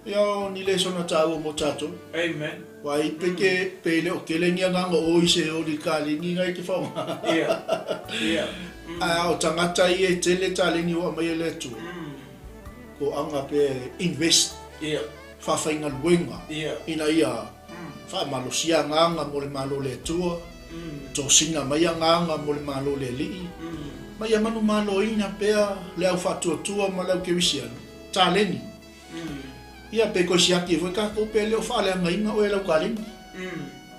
ia o ni lesona taua mo tatou. Amen. Wai pe ke pe le o tele ni agaga o i se oli kaleni ngai te whaonga. Ia. Ia. A o tagata ia e tele taleni ua aumai e le Atua. Ko anga pe invest. Ia. Faafaigaluega. Ia. Ina ia faamalosia agaga mo le Malo o le Atua, tosina mai agaga mo le Malo o le Alii, ma ia manumaloina pea le au faatuatua ma le au kerisiano, taleni. Ia, pe toe siaki ai foi tatou pe le o faaleagaina oe e lau kaleni.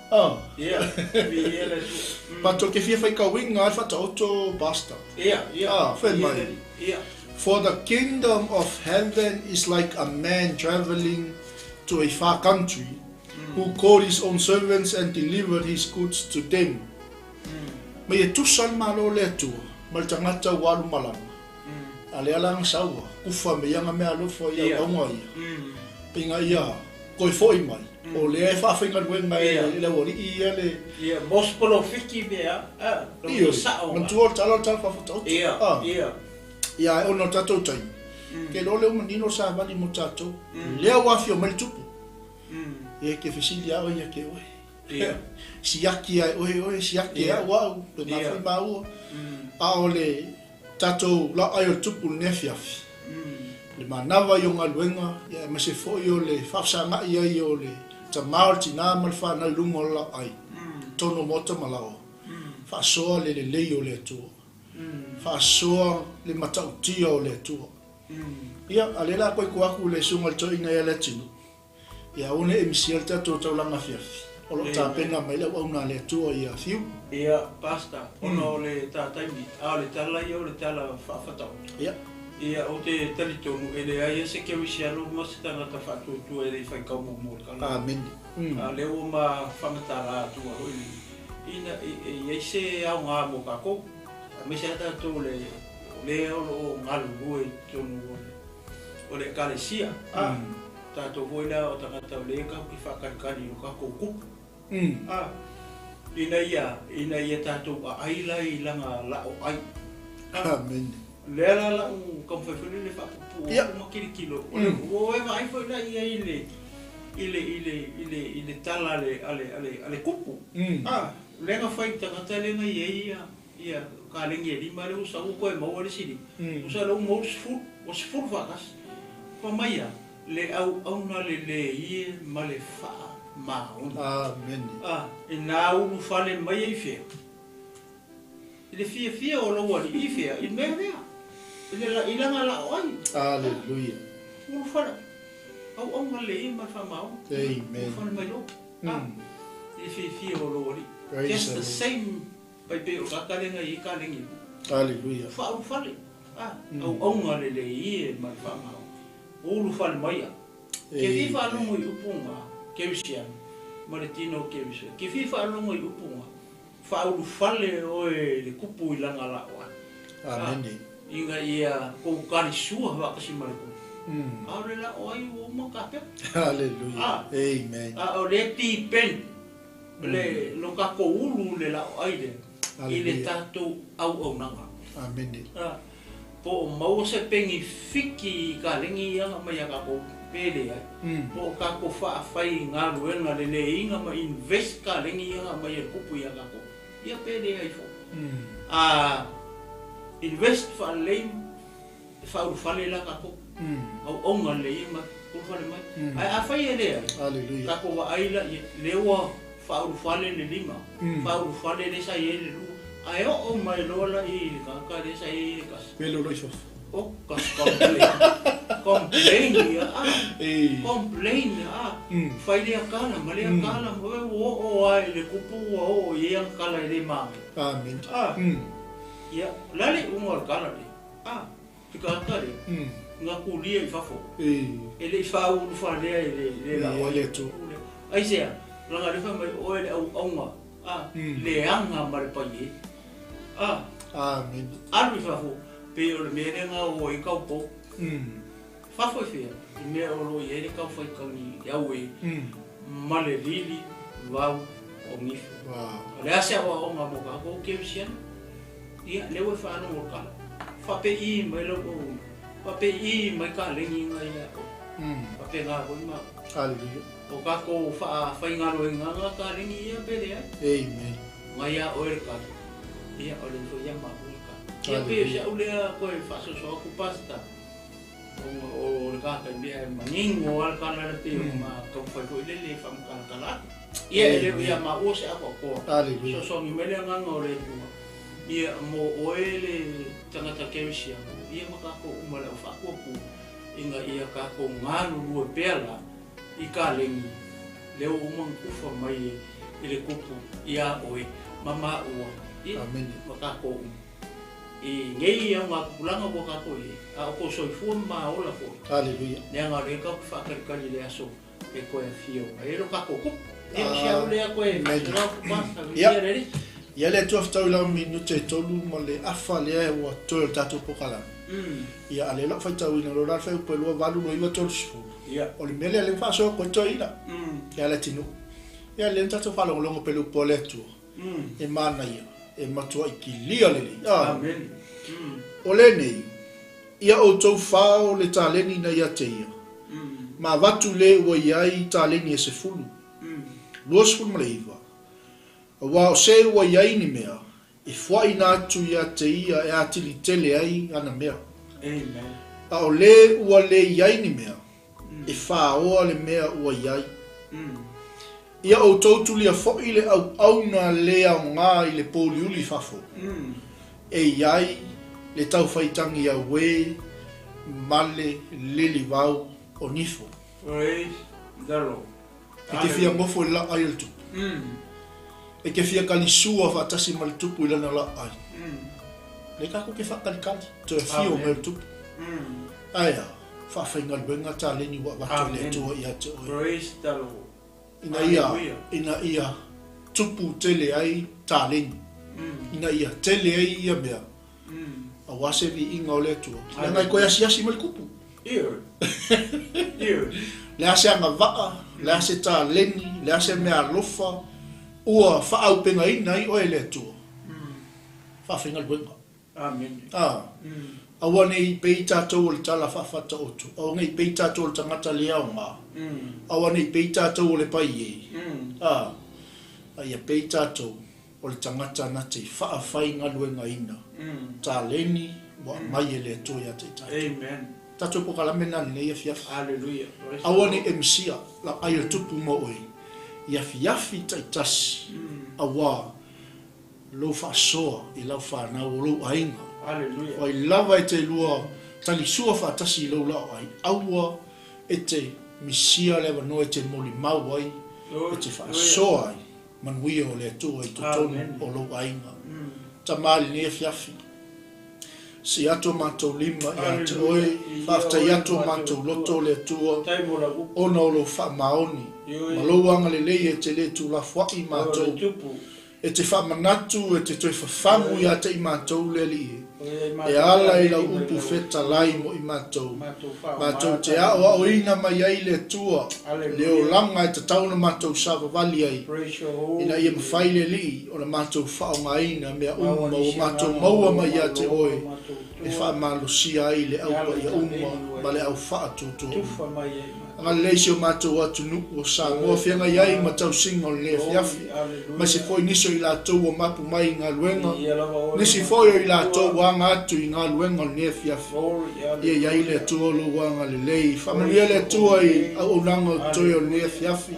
Ah. Ia, viia le Atua. But ou te fia faitauina lava le faataoto, Pastor. Ia, ia. Ah, fai mai. Ia. For the kingdom of heaven is like a man travelling to a far country, who called his own servants and delivered his goods to them. Ma ia tusa le Malo o le Atua ma le tagata ua alu malama. A lea la na saua, kufa me ia nga mea alofa i auaunga ia, ina ia toe foi mai, o lea e faafaigaluega e le aualii ia le. Ia, mo se polofiki mea, a, Ioe, manatua o le tala o le tala faafataoto. Ia, ia. Ia, ae ona o le tatou taimi, ke iloa lea ua manino le savali mo tatou, lea ua afio mai le tupu. Ia, e te fesili lava oe ia te oe. Ia. Siaki lava e oe oe, siaki e au au, pena Ia. foi maua. A o le tatou laai o le tupu i lenei afiafi, le manava i o galuega, ia aemaise foi o le faafesagai ai o le tama o le tina ma le fanau i luga o le laai, totonu o maota ma laoa, faasoa le lelei o le Atua, faasoa le matautia o le Atua. Ia, a o lea o le a toe tuu atu i le Susuga i le Toeaina ia Leatinuu, Ia aua ne i misia le tatou taulaga afiafi, o lo o tapena mai le auauna a le Atua ia Fiu. Ia, Pastor, ona o le ta taimi, a o le tala ia o le tala faafatauta. Ia. Ia, ou te talitonu e leai a se kerisiano ma se tagata faatuatua e le i faitau muamua i le tala. Amene. A o lea ua ma faamatala atua foi le, ina, e i ai se aoga mo tatou, aemaise lava tatou le, o lea o lo o galulue i totonu o le, o le Ekalesia, a. Tatou foi la o tagata o lea tatou te faakalikali i lo tatou kupu, a, ina ia, ina ia tatou aai la i lana la'o ai. A, Amene. lea la la'u taumafai foi lele faapuupuu atu ma kilokilo, o le, ua e vaai foi la i ai i le, i le, i le, i le, i le tala a le, a le, a le, a le kupu, a, lea na fai i tagata lea na i ai ia, ia kalegi e lima lea ua sau ua toe maua le isi lima, tusa lea ua maua le sefulu, ua sefulu faatasi. Fai mai a, le auauna lelei e ma le faamaoni. Amene. A, e nāulufale mai ai fea? I le fiafia o lou alii i fea? I le mea lea. I le, i lana la'o ai. Aleluia. Ulufale, auauna lelei e ma le faamaoni. Amen. Ulufale mai loa. A, i le fiafia o lou alii. Praise Just the the Lord. same pai pei o tagata lea na i ai kalegi. Aleluia. Faaulufale, a, auauna lelei e ma le faamaoni. Ulufale mai a. Ke fia faalogo i upu ga kerisiano ma le tino o Keriso. Ke fia faalogo i upu ga faaulufale oe i le kupu i lana la'o ai. Amene. Ina ia kou kalisua faatasi ma le kupu. A o le la'o ai ua uma tapena. Aleluia. Amen. A o lea depend le lo tatou ulu i le la'o ai lea i le tatou auaunaga. Amene. A, po o maua se peni fiki i kalegi ia na aumai ia tatou pe leai, po o tatou faafai galuega leleiga ma invest kalegi ia na aumai e le kupu ia tatou, ia pe leai foi. A invest faalelei e faaulufale la tatou, auauna lelei ma ulufale mai. Ae afai e leai, tatou vaai laia, lea ua faaulufale le lima, faaulufale lea sa i ai le lua, ae oo mai loa la i le tagata lea sa i ai le tasi. Pele o lo i fafo. O, kasi kaulele. Complain ia, a. Complain a. Fai lea kala ma lea kala ma ua oo lava i le kupu ua oo i ai ana kala e le manaia. Amene. A. Ia, o le a le iuga o le kala lea? A. Te tagata lea, na kulia i fafo, e le i faaulufalea i le laoa i le Atua. Aisea? Leaga o lea fai mai o oe le auauna, a, leaga ma le paie. A. Amene. Alu i fafo, pei o le mea lea na o ai taupou. Fafo i fea? I mea o lo o i ai le taufaitagi i aue ma le lili vau o nifo. O le a se aoaoga mo tatou kerisiano? Ia, lea ua e faalogo i le tala. Faapei mai lau auauna, faapei mai kaleni na ia oe. Faapena foi matou. Hallelujah. O tatou faafaigaluegaga kaleni ia pe leai. Amen. Mai ia oe le tala. Ia, o lea foi ia matou le tala. Ia, pei o si au lea toe faasoasoa atu Pastor. Ona o le tagata i mea e manino lava le tala lea pei ona taumafai foi lele e faamatalatala atu. Ia e le o ia maua se atoatoa. Fesoasoani mai le agaga o le Atua ia mo oe le tagata kerisiano ia ma tatou uma le au faatuatua ina ia tatou galulue pea la i kaleni lea ua uma ona tufa mai e le Tupu ia oe ma maua ia ma tatou uma. I nei augatupulaga ua tatou i ai, a o tou soifua ma maola foi. Aleluia. Leaga o lea tatou te faatalikali i le aso e toe afio ai lo tatou Tupu. Ia, o si au lea toe faasolo atu Pastor, Ia. Ia le Alii. Ia le Atua fetau i lau minute e tolu ma le afa lea ua toe o le tatou pokalame. Ia, a lea lau faitauina loa la le fuaiupu e 2, 8, 2, 9, 30. Ia. O le mea lea lea ua faasoa atu ai toeaina. Ia le atunuu. Ia lea na tatou faalogologo pele upu a le Atua. E manaia, e matuai kilia lelei. Amen. O lenei, ia outou fao le taleni na ia te ia, ma avatu le ua i ai taleni e 10, 29, aua o se ua i ai ni mea, e fuaina atu ia te ia e atili tele ai ana mea. Amen. A o le ua le i ai ni mea, e faoa le mea ua i ai. Ia outou tulia foi le auauna le aoga i le pouliuli i fafo, e i ai le taufaitagi auē ma le lilivau o nifo. Praise the Lord. E te fia nofo i le laʻai o le tupu. E te fia kalisua faatasi ma le tupu i lana laʻai. Lea tatou te faakalikali, toe afio mai o le tupu. Ae a, faafaigaluega taleni ua avatu e le Atua ia te oe. Praise the Lord. Ina ia, ina ia tupu tele ai taleni, ina ia tele ai ia mea, aua se viiga o le Atua. Leaga e toe asiasi mai le kupu. Le a se agavaa, le a se taleni, le a se mea alofa, ua faaaupegaina ai oe e le Atua. Faafaigaluega. Amene. A, aua ne i pei tatou o le tala faafataoto, aua ne i pei tatou o le tagata le aoga, aua ne i pei tatou o le paie, a, a ia pei tatou o le tagata na te faafaigaluegaina taleni ua aumai e le Atua ia te i tatou. Amen. Tatou pokalame lena lenei afiafi. Hallelujah. Aua ne i e misia lau ai o le tupu mo oe i afiafi taitasi, aua lou faasoa i lau fanau o lou aiga. Hallelujah. Wai lava e te lua talisua faatasi i lou laoai, aua e te misia le avanoa e te molimau ai, e te faasoa ai manuia o le Atua i totonu o lou aiga. Tama i lenei afiafi, sii atu o matou lima ia te oe, faafetai atu o matou loto o le Atua, ona o lou faamaoni ma lou agalelei e te le tuulafoai matou E te faamanatu, e te toe fafagu ia te i matou le Alii e, e ala i lau upu fetalai mo i matou, matou te aoaoina mai ai le Atua, le olaga e tatau ona matou savavali ai, ina ia mafai le Alii ona matou faaaogaina mea uma ua matou maua mai ia te Oe, e faamalosia ai le au paia uma ma le au faatuatua uma. Agalelei si o matou atunuu o Samoa feagai ai ma tausiga o lenei afiafi, aemaise foi nisi o i latou ua mapu mai i galuega, nisi foi o i latou ua aga atu i galuega o lenei afiafi. Ia i ai le Atua o lou agalelei. Faamanuia le Atua i auaunaga o totoe o lenei afiafi,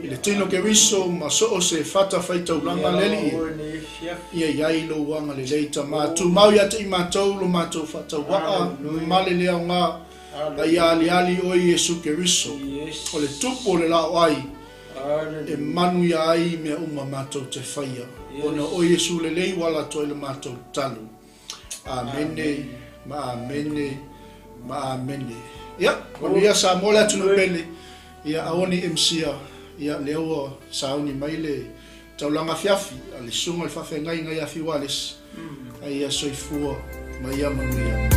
i le tino Keriso ma so o se fatafaitaulaga le Alii e. Ia i ai lou agalelei, Tama. Tumau ia te i matou lo matou faatauaa ma le le aoga. A ia aliali oe Iesu Keriso, o le Tupu o le laoai, e manuia ai mea uma matou te faia, ona o oe Iesu lelei ua ala atu ai le matou talu. Amene ma amene ma amene. Ia, manuia Samoa le atunuu pele. Ia, aua ne i emisia, ia, lea ua sauni mai le taulaga afiafi a le susuga i le faafeagaiga ia Fiu Alesi, a ia soifua ma ia manuia.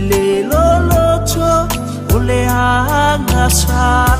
Le loloto o le agasala.